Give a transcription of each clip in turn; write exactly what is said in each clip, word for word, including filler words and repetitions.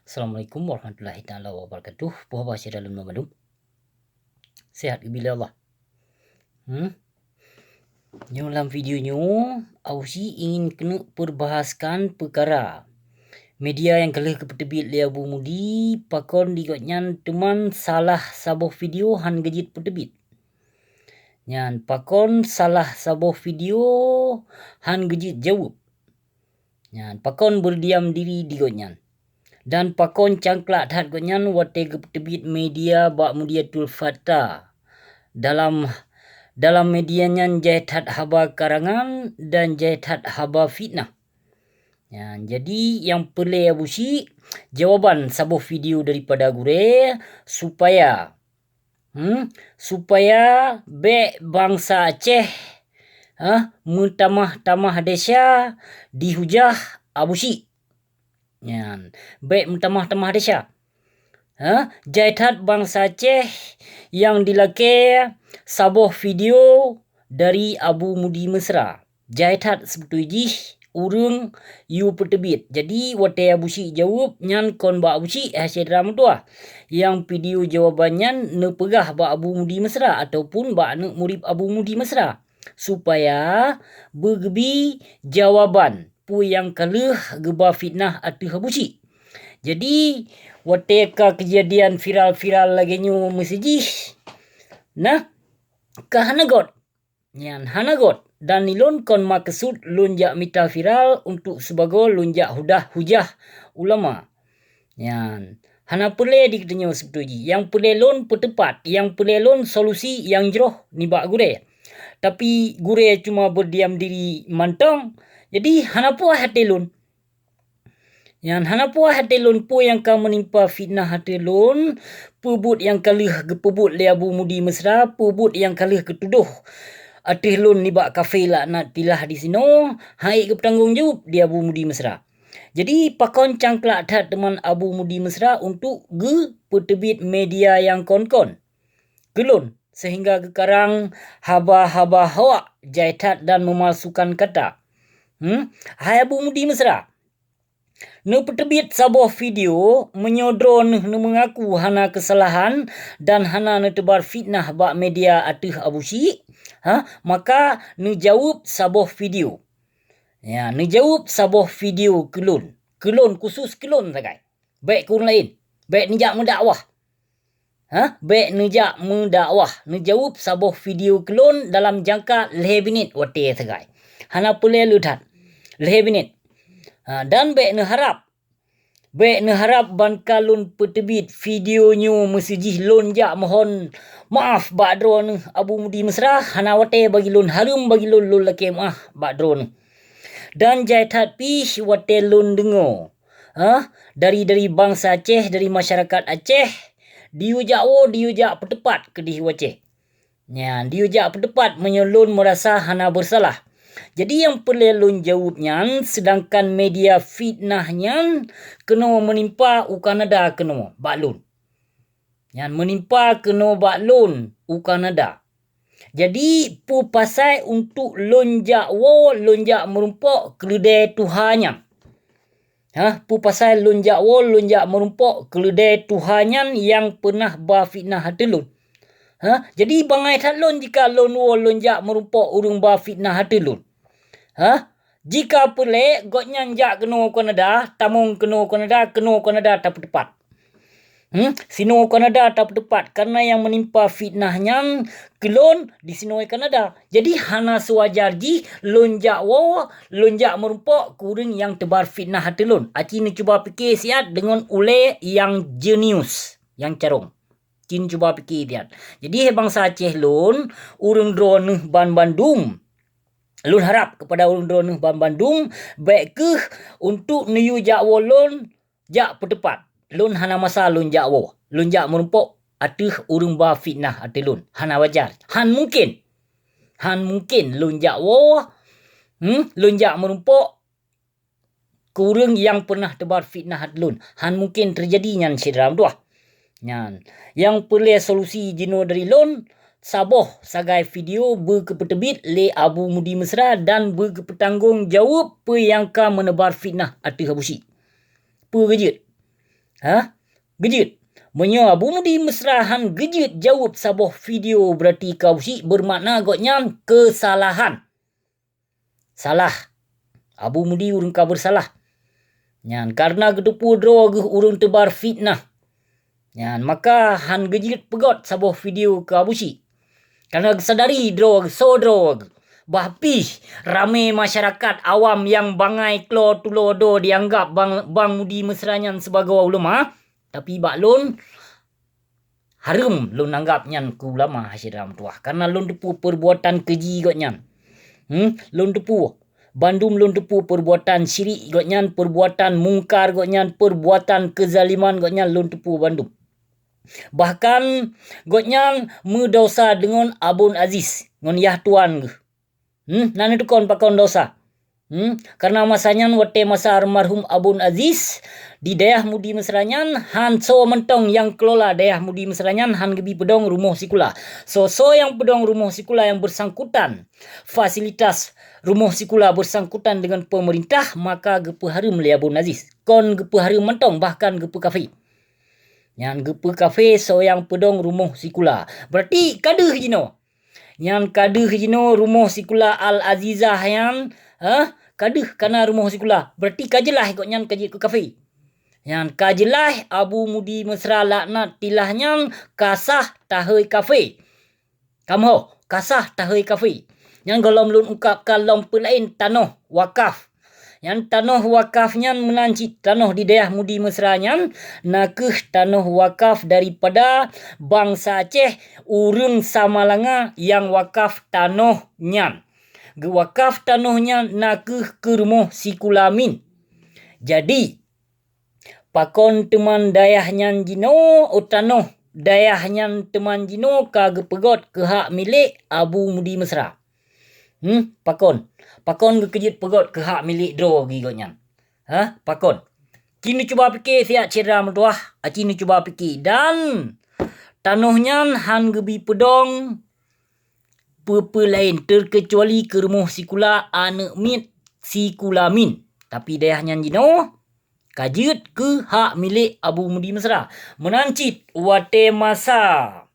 Assalamualaikum warahmatullahi taala wabarakatuh. Puhaba syedara lôn banmandum. Sehat geubila Allah. Hmm? Nyoe lam video nyoe, Abusyik ingin keuneuk peubahaskan peukara media nyang ka lheueh geupeuteubiet lé Abu Mudi, pakon di gobnyan teuma salah saboh video han geujeuet peuteubiet. Nyan pakon salah saboh video han geujeuet jaweueb. Nyan pakon beurdiam diri di gobnyan. Dan pakon cangklak that gobnyan watée geupeuteubiet media bak Mudiatul Fatah. Dalam, dalam media nyan jai that haba karangan dan jai that haba fitnah. Nyan, jadi nyang peureulée Abusyik, jawaban saboh video daripada gurée supaya, hmm, supaya bék bansa Aceh, ha, meutamah-tamah desya dihujah Abusyik. Nyan, bék meutamah-tamah desya. Ha, jai that bansa Aceh nyang dilakée saboh video dari Abu Mudi Mesra. Jai that seubeutôi jih ureuëng yue peuteubiet. Jadi watée Abusyik jaweueb nyan kon bak Abusyik, hai syedara meutuwah. Nyang video jawaban nyan neupeugah bak Abu Mudi Mesra ataupun bak aneuëk murit Abu Mudi Mesra, supaya beugeubi jawaban peue nyang ka lheueh geuba fitnah ateueh Abusyik. Jadi watée ka keujadian viral-viral lagée nyoe meuseujih, nah, ka hana got. Nyan hana got, dan ilôn kon meukeusut lôn jak mita viral untuk sibagoe lôn jak hudah hujah ulama. Nyan hana peureulée di geutanyoe seubeutôi jih. Nyang peureulée lôn peuteupat, nyang peureulée lôn solusi nyang jroh nibak gurée. Tapi gurée cuma beurdiam diri mantong, jadi hana puas até lôn. Nyan hana puas até lôn peue nyang ka meunimpa fitnah ateueh lôn, peue buet nyang ka lheueh geupeubuet lé Abu Mudi Mesra, peue buet nyang ka lheueh geutudoh ateueh lôn nibak kafé laknatillah disinoe, han ék geupeutanggong jaweueb di Abu Mudi Mesra. Jadi pakon cangklak that teuma Abu Mudi Mesra untuk geupeuteubiet media nyang kon-kon keu lôn, seuhingga geukarang haba-haba hoak jai that dan meumalsukan kata. Hmm? Hai Abu Mudi Mesra, neupeuteubiet saboh video meunyoe droeneuh neumeungaku hana keusalahan dan hana neuteubar fitnah bak media ateueh Abusyik, ha, maka neujaweueb saboh video. Ya, neujaweueb saboh video keu lôn. Keu lôn, khusus keu lôn sagai. Bék keu ureuëng laén. Bék neujak meudakwah. Ha? Bék neujak meudakwah. Neujaweueb saboh video keu lôn dalam jangka lhée minét watée sagai. Hana peureulée le that. Lhée minét. Ha, dan bék neuharab. Bék neuharab ban ka lôn peuteubiet video nyoe meuseujih lôn jak mohon maaf bak droeneuh Abu Mudi Mesra, hana watée bagi lôn, hareuem bagi lôn, lôn lakée maaf bak droeneuh. Dan jai that pih watée lôn deungoe, ha, dari, dari bansa Aceh, dari masyarakat Aceh, diyue jak woe, diyue jak peuteupat keudeh u Aceh. Nyan, diyue jak peuteupat meunyoe lôn meurasa hana beusalah. Jadi nyang peureulée lôn jaweueb nyan, seudangkan media fitnah nyan keunoe meunimpa u Kanada keunoe bak lôn. Nyan meunimpa keunoe bak lôn u Kanada. Jadi, peue pasai untuk lôn jak woe, lôn jak meurumpok keuleudée tuha nyan? Ha, peue pasai lôn jak woe, lôn jak meurumpok keuleudée tuha nyan nyang peunah ba fitnah ateueh lôn? Ha, jadi bangai that lôn jika lôn woe lôn jak meurumpok ureuëng ba fitnah ateueh lôn. Ha, jika peureulée gobnyan jak keunoe Kanada, tamong keunoe Kanada, keunoe Kanada tapeuteupat. Hmm, sinoe Kanada tapeuteupat, kareuna nyang meunimpa fitnah nyan keu lôn disinoe Kanada. Jadi hana seuwajar jih lôn jak woe, lôn jak meurumpok keu ureuëng nyang teubar fitnah ateueh lôn. Aci neucuba pike siat deungon ulée nyang jenius, nyang carông. Cin cuba pike siat. Jadi hai bansa Aceh lôn, ureuëng droeneuh banmandum, lôn harab keupada ureuëng droeneuh banmandum, bék kheueh untuk neuyue jak woe lôn jak peuteupat. Lôn hana masa lôn jak woe, lôn jak meurumpok ateueh ureuëng ba fitnah ateueh lôn. Hana wajar. Han mungken. Han mungken lôn jak woe, hmm, lôn jak meurumpok keu ureuëng nyang peunah teubar fitnah ateueh lôn. Han mungken teujadi nyan, syedara meutuwah. Nyan, nyang peureulée solusi jinoe dari lôn, saboh sagai video beugeupeuteubiet lé Abu Mudi Mesra dan beugeupeutanggung jaweueb peue nyang ka meuneubar fitnah ateueh Abusyik. Peue geujeuet? Ha? Geujeuet. Meunyoe Abu Mudi Mesra han geujeuet jaweueb saboh video, berarti ka Abu Syik, bermakna gobnyan keusalahan. Salah. Abu Mudi ureuëng ka beusalah. Nyan karena geuteupeue droe geuh ureuëng teubar fitnah. Nyan maka han geujeuet peugot saboh video keu Abu Syik. Karena geusadari droe geuh, soe droe geuh. Bah pih ramé masyarakat awam nyang bangai klo tulo do dianggap bang, bang Mudi Mesra nyan sibagoe ulama, tapi bak lôn, hareuem lôn anggap nyan keu ulama syedara meutuwah, karena lôn teupeue perbuatan keji gobnyan. Hmm, lôn teupeue. Bandum lôn teupeue perbuatan syirik gobnyan, perbuatan mungkar gobnyan, perbuatan keuzaliman gobnyan lôn teupeue bandum. Bahkan gobnyan meudosa deungon Abon Aziz ngon yah tuan geuh. Hmm, na neutukon pakon dosa. Hmm, karena masa nyan watée masa almarhum Abon Aziz, di dayah Mudi Mesra nyan han soe mantong nyang kelola dayah Mudi Mesra nyan, han geubi peudong rumoh sikula. Soe-soe nyang peudong rumoh sikula nyang bersangkutan, fasilitas rumoh sikula bersangkutan dengan pemerintah, maka geupeuhareuem lé Abon Aziz. Kon geupeuhareuem mantong, bahkan geupeukafé. Nyan geupeukafe soe nyang peudong rumoh sikula. Berarti ka deuh jinoe. Nyan ka deuh jinoe rumoh sikula Al-Azizah nyan, hah? Ka deuh kana rumoh sikula. Berarti ka jeulaih gobnyan ka jeuet keu kafe. Nyan ka jeulaih Abu Mudi Mesra laknat tilah nyan ka sah tahôi kafe. Kamoe, ka sah tahôi kafe. Nyan gohlom lôn ungkapkan lom peulaén tanoh wakaf. Nyan tanoh wakaf nyan meunan cit tanoh di dayah Mudi Mesra nyan, na kheueh tanoh wakaf daripada bansa Aceh, ureuëng Samalanga nyang wakaf tanoh nyan. Geuwakaf tanoh nyan na kheueh keu rumoh sikula min. Jadi, pakon teuma dayah nyan jinoe, oh, tanoh dayah nyan teuma jinoe ka geupeugot keu hak milék Abu Mudi Mesra? Hmm, pakon? Pakon geukeujeuet peugot keu hak milék droe geuh gobnyan? Hah? Pakon? Ci neucuba pike siat syedara meutuwah, aci neucuba pike. Dan tanoh nyan han geubi peudong peue-peue laén, terkecuali keu rumoh sikula aneuëk miet sikula min. Tapi dayah nyan jinoe ka jeuet keu hak milék Abu Mudi Mesra. Meunan cit watée masa,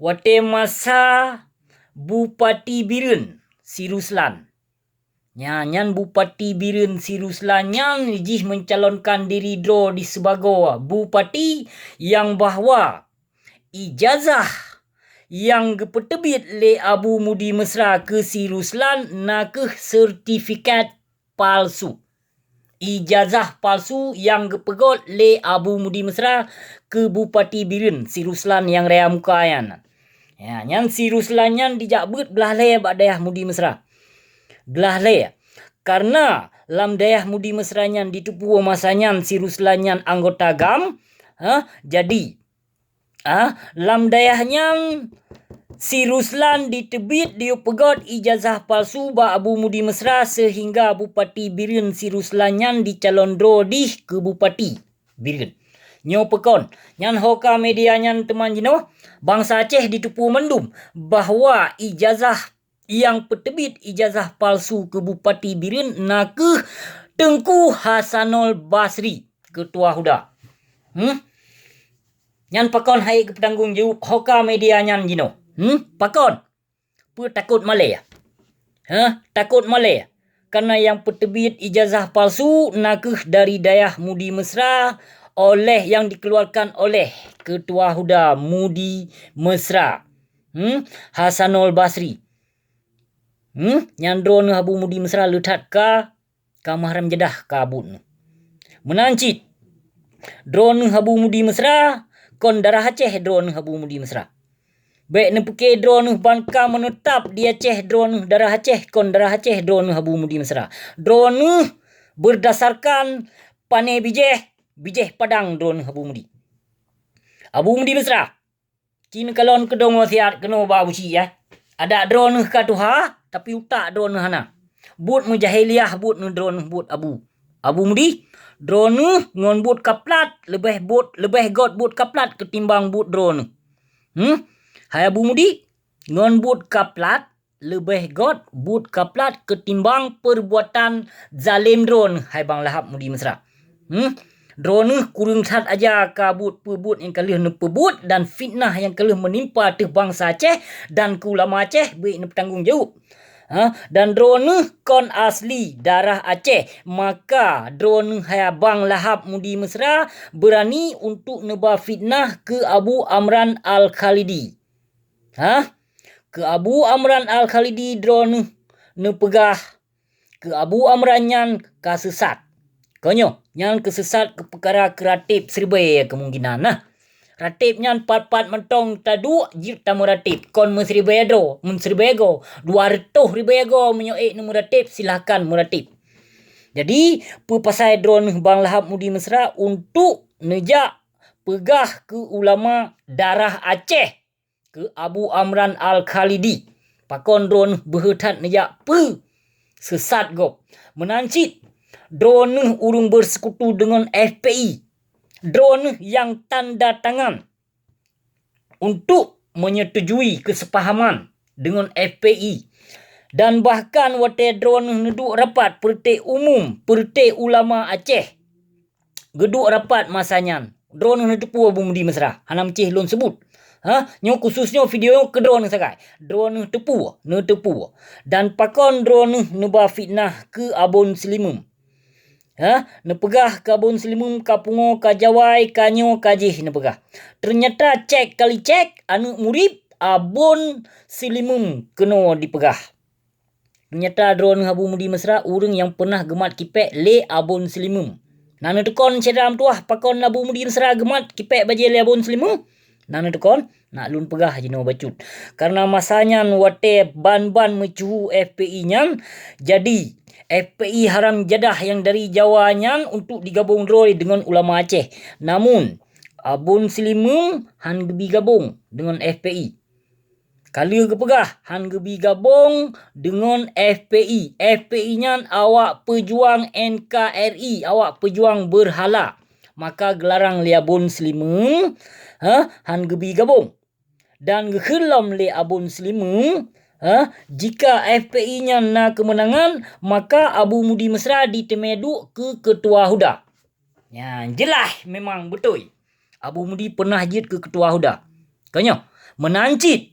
watée masa Bupati Bireuen si Ruslan. Nyan, nyan Bupati Bireuen si Ruslan nyan jih mencalonkan diri droe di sibagoe bupati nyang bahwa ijazah nyang geupeuteubiet lé Abu Mudi Mesra keu si Ruslan na kheueh sertifikat palsu. Ijazah palsu nyang geupeugot lé Abu Mudi Mesra keu Bupati Bireuen si Ruslan nyang raya muka nyan. Ya, nyan si Ruslan nyan dijak beuet blaih lhée bak dayah Mudi Mesra. Blaih lhée. Karena lam dayah Mudi Mesra nyan diteupeue masa nyan si Ruslan nyan anggota gam, ha, jadi, ha, lam dayah nyan si Ruslan diteubiet diyue peugot ijazah palsu bak Abu Mudi Mesra seuhingga Bupati Bireuen si Ruslan nyan dicalon droe dih keu Bupati Bireuen. Nyoe peukon, nyan ho ka media nyan teuma jinoe, bansa Aceh diteupeue mandum bahwa ijazah nyang peuteubiet ijazah palsu keu Bupati Bireuen na kheueh Teungku Hasanul Basri, keutua huda. Hmm? Nyan pakon hai geupeutanggong jaweueb ho ka media nyan jinoe? Hmm? Pakon? Peue takot malée? Hah? Takot malée? Karena nyang peuteubiet ijazah palsu na kheueh dari dayah Mudi Mesra, oleh, nyang dikeluarkan oleh keutua huda Mudi Mesra. Hmm? Hasanul Basri. Hmm? Nyan droeneueh Abu Mudi Mesra le that ka, ka mahram jadah ka buet neuh. Meunan cit, droeneueh Abu Mudi Mesra, kon darah Aceh droeneueh Abu Mudi Mesra. Bék neupiké droeneueh ban ka meuneutab di Aceh droeneueh darah Aceh, kon darah Aceh droeneueh Abu Mudi Mesra. Droeneueh berdasarkan pané bijéh, bijéh Padang droeneueh Abu Mudi. Abu Mudi Mesra. Ci neukalon keudong wasiat keunoe bak Abu Syik, ya. Adak droeneueh ka tuha, tapi utak droeneueh hana. Buet meujahiliah buet neuh droeneueh buet Abu. Abu Mudi, droeneueh ngon buet kaplat leubeh buet, leubeh got buet kaplat keutimbang buet droeneueh. Hmm? Hai Abu Mudi, ngon buet kaplat leubeh got buet kaplat keutimbang perbuatan zalem droeneueh, hai Bang Lahab Mudi Mesra. Hmm? Droeneuh kureueng that aja keu buet-peubuet nyang ka lheueh neupeubuet dan fitnah nyang ka lheueh meunimpa ateueh bansa Aceh dan keu ulama Aceh, bèk neupeutanggong jaweueb. Ha, dan droeneuh kon asli darah Aceh, maka droeneuh hai Bang Lahab Mudi Mesra beurani untuk neuba fitnah keu Abu Amran Al-Khalidi. Ha? Keu Abu Amran Al-Khalidi droeneuh neupeugah keu Abu Amran nyan ka seusat. Kon nyoe, nyan keuseusat keu peukara keu rateb siribèe kemungkinan nah. Rateb nyan pat-pat mantong taduek jeuet tameuratéb, kon meusiribèe droe, meusiribèe goe, dua reutôh ribèe goe meunyoe ék neumeurateb, silahkan meuratéb. Jadi, peue pasai droeneuh Bang Lahab Mudi Mesra untuk neujak peugah keu ulama darah Aceh, keu Abu Amran Al-Khalidi. Pakon droeneuh beuhe that neujak peue seusat gob. Meunan cit, droeneuh ureuëng beuseukutu deungon F P I. Droeneuh nyang tanda tangan untuk menyetujui keuseupahaman deungon F P I. Dan bahkan watée droeneuh neuduek rapat peureute umum, peureute ulama Aceh, geuduek rapat masa nyan, droeneuh neuteupeue Abu Mudi Mesra, hana meucéh lôn seubut. Ha, nyoe khusus nyoe video nyoe keu droeneuh sagai. Droeneuh teupeue, neuteupeue. Dan pakon droeneuh neuba fitnah keu Abon Seulimeum. Ha, neupeugah keu Abon Seulimeum ka pungoe, ka jawai, ka nyoe, ka jih neupeugah. Teunyata cék kali cék, aneuëk murit Abon Seulimeum keunoe dipeugah. Teunyata droeneuh Abu Mudi Mesra ureuëng nyang peunah geumat kipék lé Abon Seulimeum. Na neuteukon syedara meutuwah pakon Abu Mudi Mesra geumat kipék bajée lé Abon Seulimeum? Na neuteukon? Nak lôn peugah jinoe bacut. Kareuna masa nyan watée ban-ban meucuhu F P I nyan, jadi F P I haram jadah nyang dari Jawa nyan untuk digabong droe deungon ulama Aceh. Namun, Abon Seulimeum han geubi gabong deungon F P I. Ka lheueh geupeugah han geubi gabong deungon F P I. F P I nyan awak peujuang N K R I, awak peujuang beurhala. Maka geularang lé Abon Seulimeum, ha, han geubi gabong. Dan geukheun lom lé Abon Seulimeum, ha, jika F P I nyan na keumeunangan, maka Abu Mudi Mesra diteumé duek keu keutua HUDA. Nyan jeulaih memang beutôi. Abu Mudi peunah jeuet keu keutua HUDA. Kon nyoe, meunan cit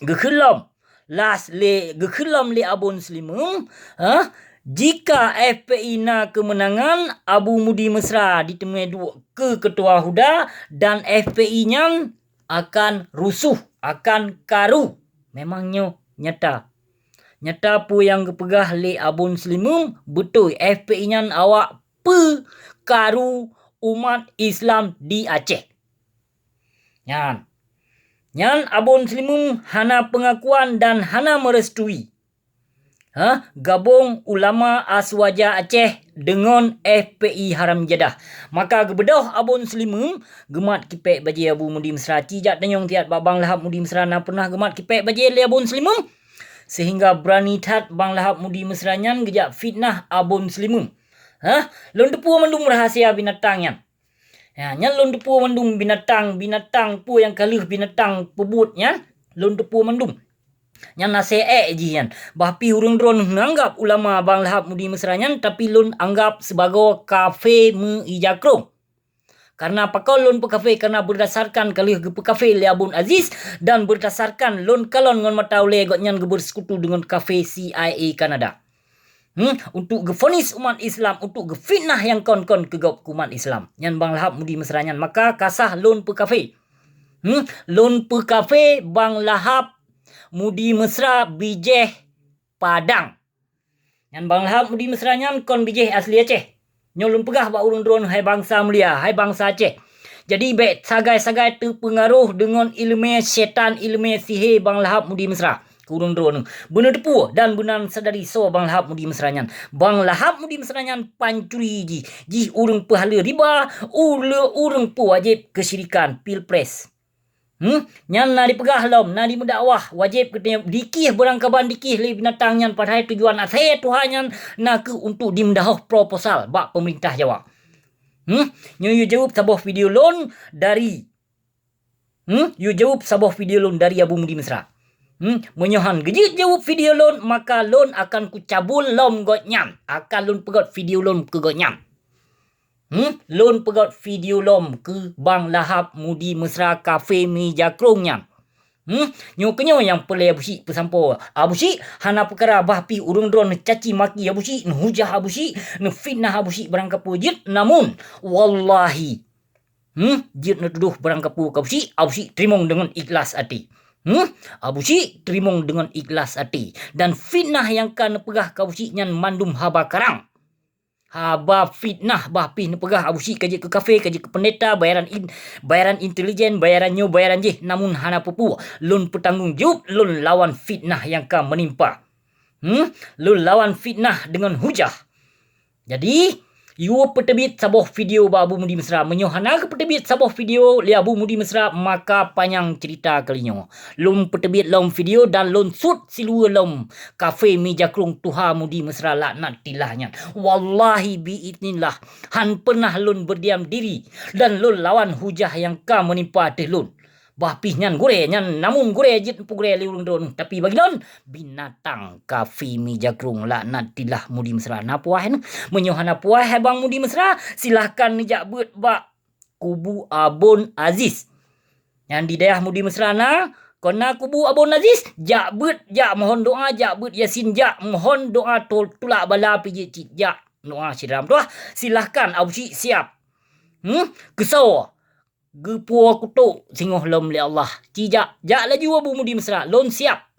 geukheun lom, las lé, geukheun lom lé Abon Seulimeum, ha, jika F P I na keumeunangan, Abu Mudi Mesra diteumé duek keu keutua HUDA dan F P I nyan akan rusuh, akan karu. Memang nyoe nyata. Nyata peue nyang geupeugah lé Abon Seulimeum beutôi, F P I nyan awak peukaru umat Islam di Aceh. Nyan. Nyan Abon Seulimeum hana peungakuan dan hana meurestui, ha, gabong ulama Aswaja Aceh deungon F P I haram jadah. Maka geubeudôh Abon Seulimeum geumat kipék bajée Abu Mudi Mesra, ci jak tanyong siat bak Bang Lahab Mudi Mesra na peunah geumat kipék bajée lé Abon Seulimeum. Sehingga beurani that Bang Lahab Mudi Mesra nyan geujak fitnah Abon Seulimeum. Hah? Lôn teupeue mandum rahsia binatang nyan. Ya, nyan lôn teupeue mandum binatang, binatang peue nyang ka lheueh binatang peubuet nyan, lôn teupeue mandum. Nyan na seuék jih nyan. Bah pih ureuëng droeneuh neuanggap ulama Bang Lahab Mudi Mesra nyan, tapi lôn anggap sibagoe kafé meu-ija krông. Kareuna pakon lôn peukafé? Kareuna beurdasarkan ka lheueh geupeukafé lé Abon Aziz dan beurdasarkan lôn kalon ngon mata ulée gobnyan geubeuseukutu deungon kafé C I A Kanada. Hmm, untuk geufonis umat Islam, untuk geufitnah nyang kon-kon keu gob keu umat Islam. Nyan Bang Lahab Mudi Mesra nyan, maka ka sah lôn peukafé. Hmm, lôn peukafé Bang Lahab Mudi Mesra bijéh Padang. Nyan Bang Lahab Mudi Mesra nyan kon bijéh asli Aceh. Nyoe lôn peugah bak ureuëng droeneuh, hai bansa mulia, hai bansa Aceh. Jadi bék sagai-sagai teupeungaroh deungon iéleumé syaitan, iéleumé sihé Bang Lahab Mudi Mesra. Keu ureuëng droeneuh, beuneuteupeu dan beunan sadari soe Bang Lahab Mudi Mesra nyan. Bang Lahab Mudi Mesra nyan pancuri jih, jih ureuëng peuhaleue riba, ureuëng, ureuëng peuwajéb keusyirikan, pilpres. Hmm? Nyan na dipeugah lom, na dimeudakwah, wajéb geutanyoe dikieh beurangkaban dikieh lé binatang nyan, padahai tujuan asée tuha nyan nakeuh untuk dimeudahoh proposal bak peumeurintah Jawa. Hmm? Nyoe yue jaweueb saboh video lôn dari Hmm, yue jaweueb saboh video lôn dari Abu Mudi Mesra. Hmm, meunyoe han geujeuet jaweueb video lôn, maka lôn akan kucabul lom gobnyan. Akan lôn peugét video lôn keu gobnyan. Hmm? Lôn peugöt video lom keu Bang Lahab Mudi Mesra kafé mi jakrong nyan. Hmm? Nyoe keunyoe nyang peureulée Abu Syik peusampoe. Abu Syik hana peukara bah pih ureuëng droe neucaci maki Abu Syik, neuhujah Abu Syik, neufitnah Abu Syik barang kapeue jeuet, namun wallahi, hmm, jeuet neutudôh barang kapeue keu Abu Syik, Abu Syik teurimong deungon ikhlas até. Hmm? Abu Syik teurimong deungon ikhlas até. Dan fitnah nyang ka neupeugah keu Abu Syik nyan mandum haba karang. Haba fitnah bah pih neupeugah Abu Syik ka jeuet keu kafé, ka jeuet keu peundeta, bayaran in-, bayaran intelijen, bayaran nyoe, bayaran jéh, namun hana peue-peue. Lôn peutanggong jaweueb lôn lawan fitnah nyang ka meunimpa. Hmm? Lôn lawan fitnah deungon hujah. Jadi, yue peuteubiet saboh video bak Abu Mudi Mesra. Meunyoe hana geupeuteubiet saboh video lé Abu Mudi Mesra, maka panyang ceurita kali nyoe. Lôn peuteubiet lom video dan lôn sut siluweue lom kafé mi jakrong tuha Mudi Mesra laknatillah nyan. Wallahi biiznillah, han peunah lôn beudiam diri dan lôn lawan hujah nyang ka meunimpa ateueh lôn. Bah pih nyan gurée, nyan namun gurée jeuet peugurée lé ureuëng droeneueh. Tapi bagi lôn, binatang kafé mi jakrong laknatillah Mudi Mesra. Na puas neuh? Meunyoe hana puas hai Bang Mudi Mesra, silahkan neujak beuet bak kubu Abon Aziz. Nyan di dayah Mudi Mesra na, kon na kubu Abon Aziz, jak beuet, jak mohon doa, jak beuet Yasin, jak mohon doa tol-, tulak bala pih jeuet cit, jak doa syedara meutuah. Silahkan Abu Syik siap. Hmm? Keusoe. Geupuwoe kutok singoh lom lé Allah. Ci jak, jak laju Abu Mudi Mesra, lôn siap.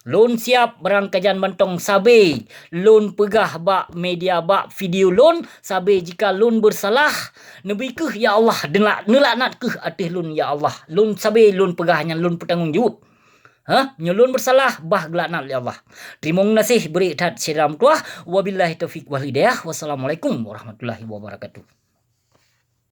Lôn siap barang kajan mantong sabe lôn peugah bak media, bak video lôn, sabe jika lôn beusalah, neubri kheueh ya Allah, neulak-, neulaknat kheueh ateueh lôn ya Allah. Lôn sabe lôn peugah nyan lôn peutanggong jaweueb. Hah? Nyoe lôn beusalah, bah geulaknat lé Allah. Teurimong gaséh bri that syedara meutuah. Wabillahi taufiq wal hidayah. Wassalamualaikum warahmatullahi wabarakatuh.